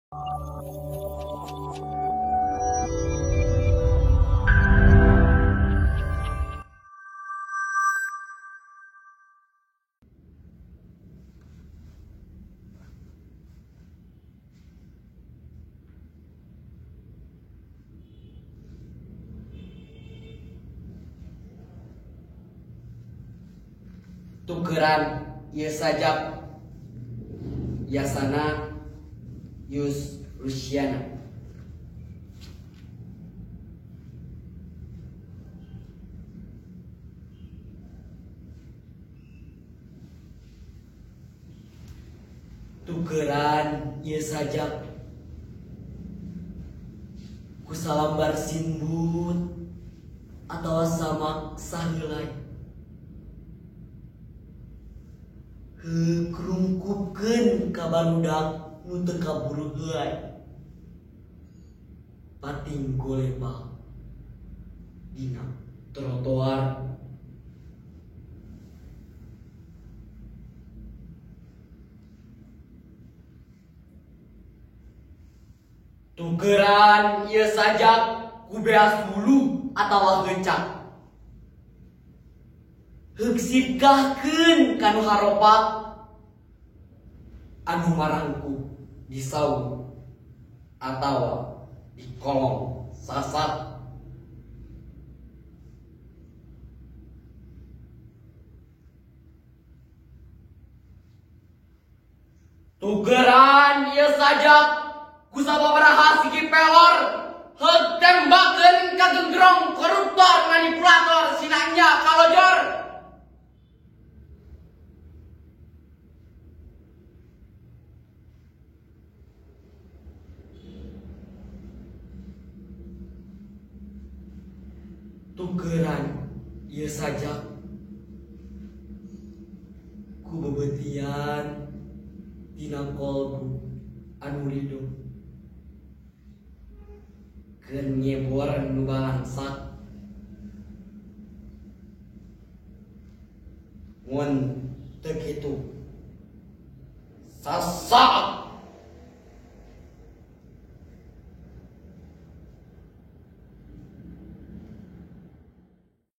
Tukeran ieu sajak Yasana Yus Rusiana. Tukeran ieu sajak ku salambar simbut atawa samak saheulai. Heuk rungkupkeun ka barudak nu teu kaburu heulai. Pating golebang dina trotoar. Tukeran ieu sajak ku beas hulu atawa heuncak. Heuk sipkahkeun ka nu haropak anu marangku di saung atawa di kolong sasak. Tukeran ieu sajak ku sababaraha siki pelor, heuk tembakeun ka genggrong koruptor manipulator sinanya kalojor. Tukeran ieu sajak ku bebetian dina kolbu anu rido. Keur nyebor nu balangsak mun teu kitu sasak.